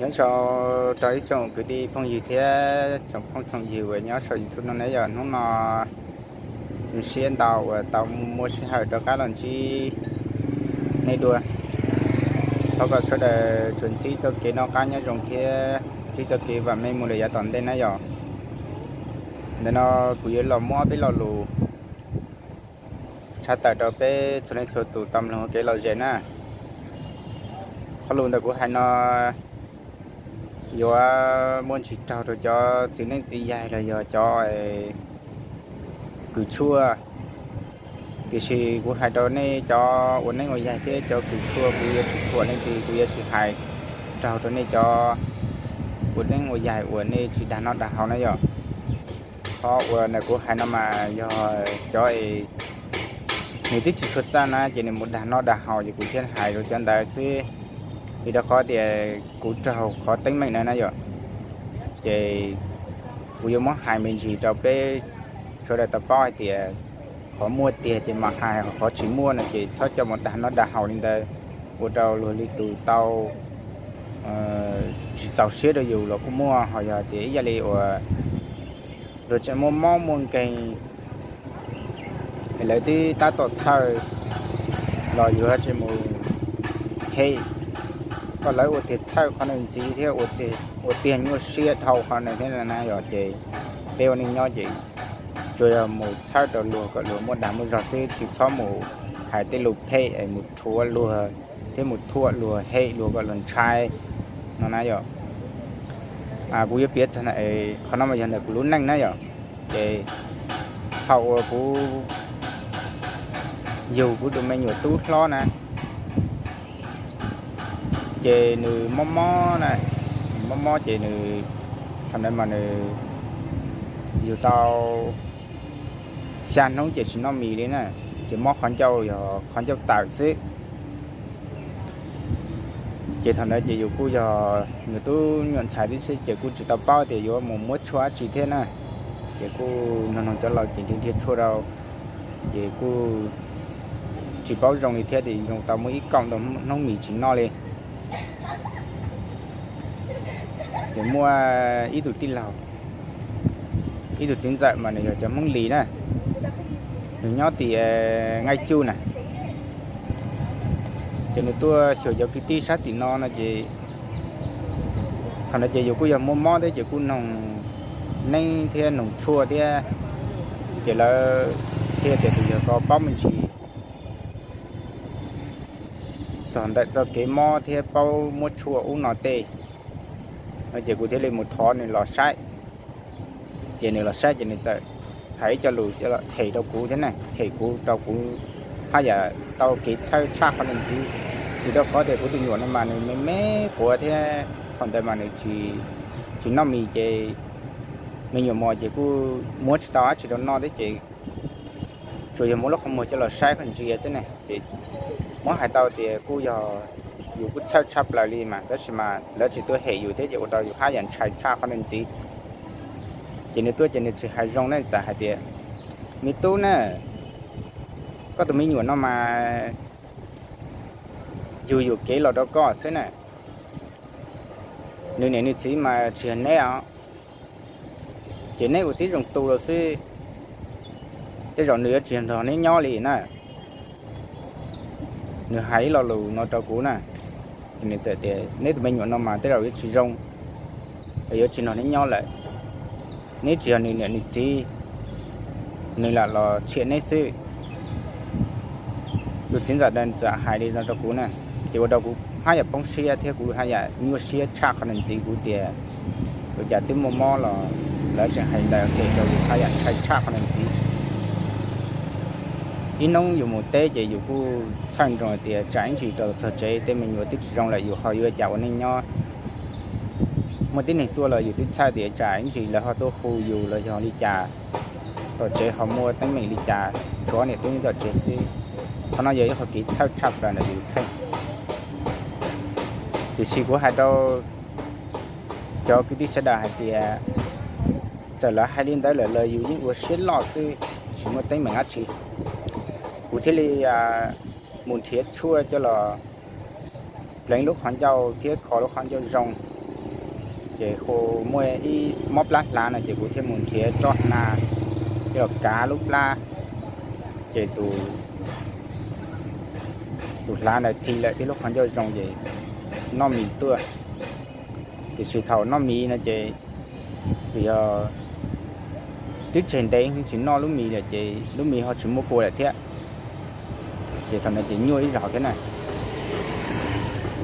Nyob zoo rau ib tsoom kwv tij phooj ywg thiab tsoom phooj tsoom ywg uas nyob saum YouTube no na yom. Hnub no zoo siab ntau uas tau muaj sij hawm rov qab los ntsib nej dua. Thov kom sawv daws tsuas ntsib txoj kev noj qab nyob zoo thiab ntsib txoj kev vam meej mus lawm yav tom ntej na yom. Ntawm no kuv yuav los muab peb lo lus tshaj tawm rau peb txhua leej txhua tus tau mloog ua kev lom zem na. Qhov lus ntawm kuv hais no yuav muaj ntsis raug rau cov txiv neej txiv yaig los yog cov kws tshuaj. Tiam sis kuv hais rau nej cov ua neeb ua yaig thiab cov kws tshuaj, kuv yuav tsis thuam leej twg, kuv yuav tsis hais raug rau nej cov ua neeb ua yaig uas nej tsis dag noj dag haus na yom. Qhov uas ntawm kuv hais no mas yog cov es nws twb tsis tshua txawj na ces nws mus dag noj dag haus ces kuv thiaj hais rau cov ntawd xwb. Vim rau qhov tias kuv raug qhov teeb meem na na yom, ces kuv yuav muab hais me ntsis rau peb sawv daws tau paub hais tias qhov muaj tiag ces mam hais, qhov tsis muaj no ces txhob coj mus dag noj dag haus li ntawd, ua rau luag li tus tau tsis txaus siab rau yus los kuj muaj, ho yog tias ib yam li uas luag tseem muaj mob muaj nkeeg, lawv twb tab tom txhawj los yus ho tseem mus hem kom lawv ua tiag txhawj qhov ntawd ntxiv thiab ua tiag nyuaj siab dhau qhov ntawd thiab na yom. Ces peb ua neej nyob ces tsuas yog mus txhawb rau luag kom luag muaj dag muaj zog xwb, tsis txhob mus hais tej lus phem es mus rhuav luag thiab mus thuam luag hem luag kom luag ntshai no na yom. Kuv yuav piav txog qhov no mas yog ntawm kuv lub neej na yom. Ces thaum uas kuv yug kuv tus me nyuam tub hlob na, ces nws mob mob na, nws mob mob ces nws, thaum ntawd mas nws yug tau xya hnub ces tsis noj mis li na, ces mob qhov ncauj, yog qhov ncauj tawm xwb. Ces thaum ntawd ces yus kuj yog nws tub nyuam ntxhais tib si ces kuj tsis tau paub tias yuav mus muab tshuaj dab tsi thiab na, ces kuj nug nug cov laus ces nrhiav nrhiav tshuaj rau, ces kuj tsis paub zoo li thiab ces zoo tau muaj ib kaum ntau hnub mis tsis noj li. Ces muaj ib tug tij laug, ib tug txiv ntxawm mas nws yog cov Hmoob Lis na, nws nyob tim Nqaij Cuj na, ces nws tuaj xyuas cov kwv tij sab tim no no ces thaum ntawd ces yus kuj yog muaj mob thiab ces kuj noog neeb thiab noog tshuaj thiab, ces lawv thiaj tias tus yawg ko paub me ntsis txog ntawm txoj kev mob thiab paub muab tshuaj ub no tej no ces kuv thiaj li mus thov nws los saib. Ces nws los saib ces nws txawm hais ib co lus them rau kuv thiab na, them kuv rau kuv haj yam tau kev txhawj tshaj qhov ntawd ntxiv. Vim rau qhov tias kuv tus me nyuam no mas nws me me quav thiab thaum ntawd mas nws tsis noj mis ces me nyuam mos ces kuj muab tsis tau dab tsi rau noj thiab ces tsuas yog muab lub qhov muag coj los saib qhov ntsia xwb ne. Ces muab hais tau tias kuj yog yus kuj txhawj tshaj plaws li mas tab sis mas lawv tsis tuaj hem yus thiab ces ua rau yus haj yam ntshai tshaj qhov ntawd ntxiv. Ces nws tuaj ces nws tsis hais zoo ne, txawm hais tias, me tub na, koj tus me nyuam no mas yug yuam kev los rau koj xwb na. Nws niam nws txiv mas tsis yog neb os, ces neb ua tib zoo tu los xwb, tej zaum nws yuav tsis nrog neb nyob li na. Nws hais ib lo lus no rau kuv na, ces nws txawm tias neb tus me nyuam no mas tej zaum yuav tsis zoo, yuav tsis nrog neb nyob lawm, neb tsis yog nws niam nws txiv, nws lam los tshiam neb xwb. Tus txiv ntxawm ntawd txawm hais li no rau kuv na, ces ua rau kuv haj yam poob siab thiab kuv haj yam nyuaj siab tshaj qhov ntawd ntxiv. Kuv tias ua cas twb muaj mob los lawv tseem hais ntawd hem rau kuv haj yam ntshai tshaj qhov ntawd ntxiv. Ib hnub yus mus teb ces yus kuj txhawj nroo tias tsam ib ntsis rau txog tsev tej me nyuam twb tsis zoo lawm yus ho yuav cas ua neej nyob. Muaj tib neeg tuaj los yus twb txhawj tias tsam ib ntsis lawv ho tuaj hu yus los yog li cas, tom tsev ho muaj teeb meem li cas, tshuav niam tub nyob tom tsev xwb. Qhov no yog ib qho kev txhawj tshaj plaws ntawm yus kheej. Tiam sis kuv hais rau cov kwv tij sawv daws hais tias txawm lawv hais li ntawd lawm los yus yeej ua siab loj xwb, tsis muaj teeb meem dab tsi. Kuv thiaj li mus nrhiav tshuaj coj los pleev lub qhov ncauj thiab kho lub qhov ncauj zoo. Ces hu muaj ib mob plab hlav no ces kuv thiaj mus nrhiav roj hnav coj los kav lub plab, ces tus, tus hlav ntawd thim lawm thiab lub qhov ncauj zoo ces noj mis tuaj. Tiam sis thaum noj mis no ces yog twb tseg ntev tsis noj lub mis lawm ces lub mis ho tsis muaj kua lawm thiab. Ces thaum no ces nyuaj ib zaug thiab na.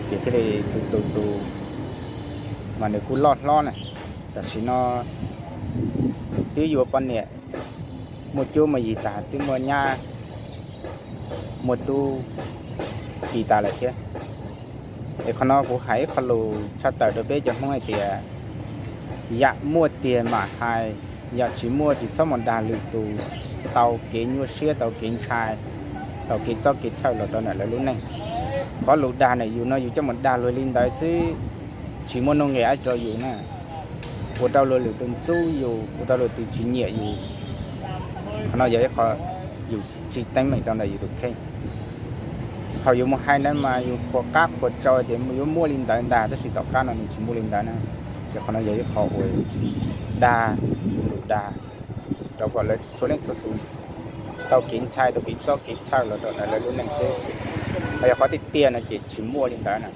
Ces thiaj li tus tus tus mas nws kuj loj hlob na, tam sim no twb yuav poj niam, muaj cuab muaj yig tas, twb muaj nyab muaj tub kis tas lawm thiab. Es qhov no kuv hais ib qho lus tshaj tawm rau peb cov Hmoob hais tias yam muaj tiag mam hais, yam tsis muaj tsis txhob mus dag lwm tus tau kev nyuaj siab, tau kev ntshai, tau kev txob kev txhawj los rau ntawm lawv lub neej. Qhov lus dag ntawm yus no yus coj mus dag luag li ntawd xwb, tsis muaj nuj nqis dab tsi rau yus na. Ua rau luag lwm tus ntxub yus, ua rau luag tus tsis nyiam yus. Qhov no yog ib qho yus tsis teeb meem rau ntawm yus tus kheej. Thaum yus mus hais ntawd mas yus qhuas qab qhuas tsau tias yuav muaj li ntawd ntag, tab sis tom qab no nws tsis muaj li ntawd na. Ces qhov no yog ib qho uas dag, lus dag rau kom lawv txhua leej txhua tus tau kev ntshai, tau kev txob kev txhawj los rau ntawm lawv lub neej xwb. Ho yog qhov tiag tiag no ces tsis muaj li ntawd na.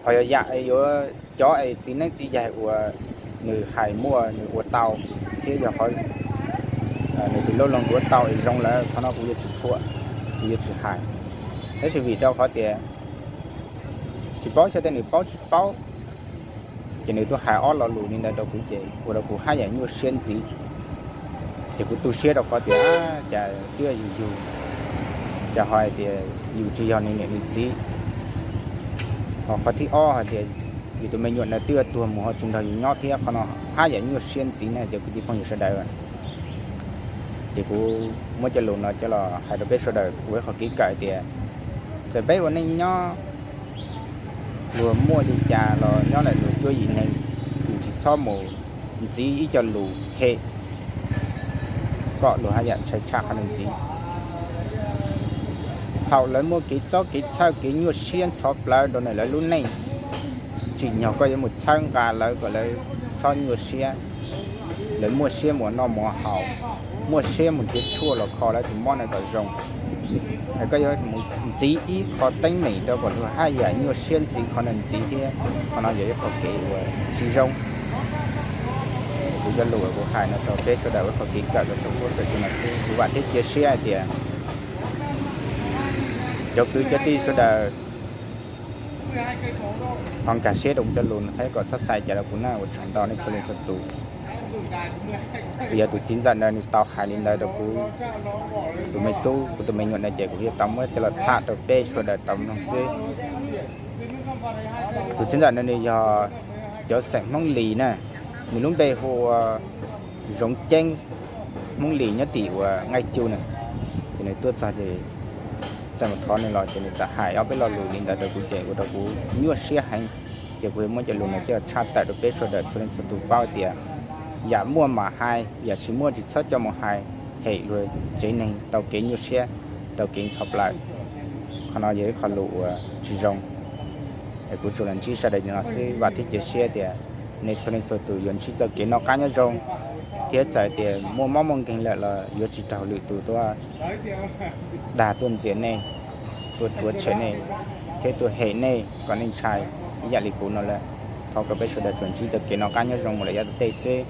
Ho yog yam yuav, cov es txiv neeb txiv yaig uas nws hais muaj nws ua tau, thiab yog qhov nws tus loj loog yuav tau es zoo lawm, qhov no kuv yuav tsis thuam, kuv yuav tsis hais. Tab sis vim rau qhov tias tsis paub xyov tej nws paub tsis paub, ces nws tuaj hais ob lo lus li ntawd rau kuv ces ua rau kuv haj yam nyuaj siab ntxiv. Ces kuv tu siab rau qhov tias cas twb yog yus yug, cas ho hais tias yus tsis yog nws niam nws txiv. Ho qhov thib ob hais tias yus tus me nyuam ntawd twb yuav tuag mus ho tsis nrog yus nyob thiab, qhov no haj yam nyuaj siab ntxiv na cov kwv tij phooj ywg sawv daws. Ces kuv muab cov lus no coj los hais rau peb sawv daws ua ib qho kev kawm tias txawm peb ua neej nyob luag muaj li cas los nyob ntawm luag cuab yim neeg, yus tsis txhob mus ntxiv ib co lus hem kom luag haj yam ntshai tshaj qhov ntawd ntxiv. Thaum lawv muaj kev txob kev txhawj kev nyuaj siab ntxhov plawv rau ntawm lawv lub neej, tsim nyog koj yuav mus txhawb nqa lawv kom lawv txhob nyuaj siab, lawv muaj siab mus noj mus haus, muaj siab mus nrhiav tshuaj los kho lawv tus mob no kom zoo. Es koj yuav mus ntxiv ib qho teeb meem rau kom luag haj yam nyuaj siab ntxiv qhov no ntxiv thiab, qhov no yog ib qho kev uas tsis zoo. Kuv cov lus uas kuv hais no rau peb sawv daws ua ib qho kev kawm rau saum huab saum cua no xwb. Kuv vam thiab cia siab hais tias cov kwv cov tij sawv daws ho nkag siab rau kuv cov lus no thiab kom txhob xav cas rau kuv na, ua tsaug ntau nej txhua leej txhua tus. Vim yog tus txiv ntxawm ntawd nws tau hais li ntawd rau kuv tus me tub, kuv tus me nyuam ntawd ces kuv thiaj tau muab coj los tham rau peb sawv daws tau mloog xwb. Tus txiv ntxawm ntawd nws yog cov xeem Hmoob Lis na, nws lub npe hu ua Zoov Ceeb, Hmoob Lis nyob tim uas Nqaij Cu na. Ces nws tuaj txog ces txawm mus thov nws los ces nws txawm hais ob peb lo lus li ntawd rau kuv ces ua rau kuv nyuaj siab heev. Ces kuv yuav muab cov lus no coj tshaj tawm rau peb sawv daws txhua leej txhua tus paub tias yam muaj mam hais, yam tsis muaj tsis txhob coj mus hais hem luag tsev neeg tau kev nyuaj siab, tau kev ntxhov plawv. Qhov no yog ib qho lus uas tsis zoo. Es kuv tsuas los ntsib sawv daws li no xwb, vam thiab cia siab tias nej txhua leej txhua tus yuav ntsib txoj kev noj qab nyob zoo, thiab txawm tias muaj mob muaj nkeeg lawm los yuav tsis raug lwm tus tuaj dag tuaj ntxias nej, tuaj rhuav tshem nej, thiab tuaj hem nej kom nej ntshai ib yam li kuv no lawm. Thov kom peb sawv daws tsuas ntsib txoj kev noj qab nyob zoo mus lawm yav tom ntej xwb.